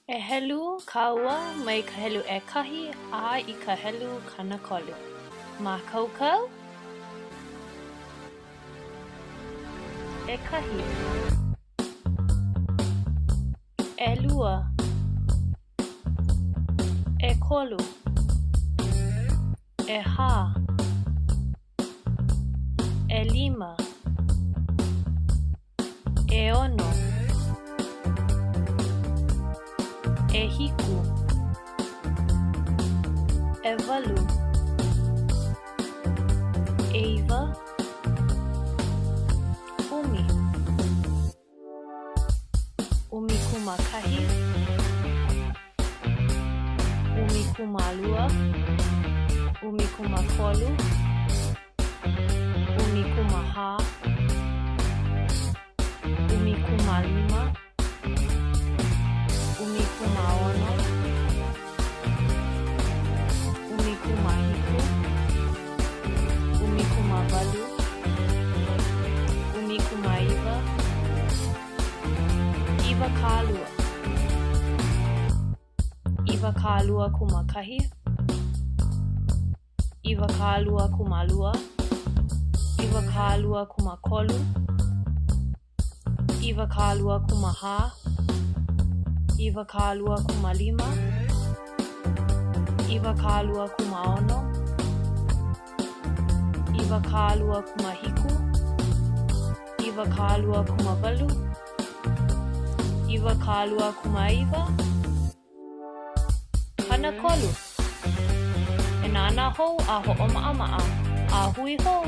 E helu kāua mai ka helu ʻekahi a i ka helu 30. Mākaukau? ʻEkahi. ʻElua. ʻEkolu. ʻEhā. ʻElima. ʻEono. ʻEhiku. ʻEwalu. ʻEiwa. ʻUmi. ʻUmikūmākahi. ʻUmikūmālua. ʻUmikūmākolu. ʻUmikūmāhā. ʻUmikūmālima. ʻUmikūmāʻono. ʻUmikūmāhiku. ʻUmikūmāwalu. ʻUmikūmāiwa. 20. 21. 22, 23, 24, 25, 26, 27, 29. 30. E nānā hou a hoʻomaʻamaʻa. A hui hou!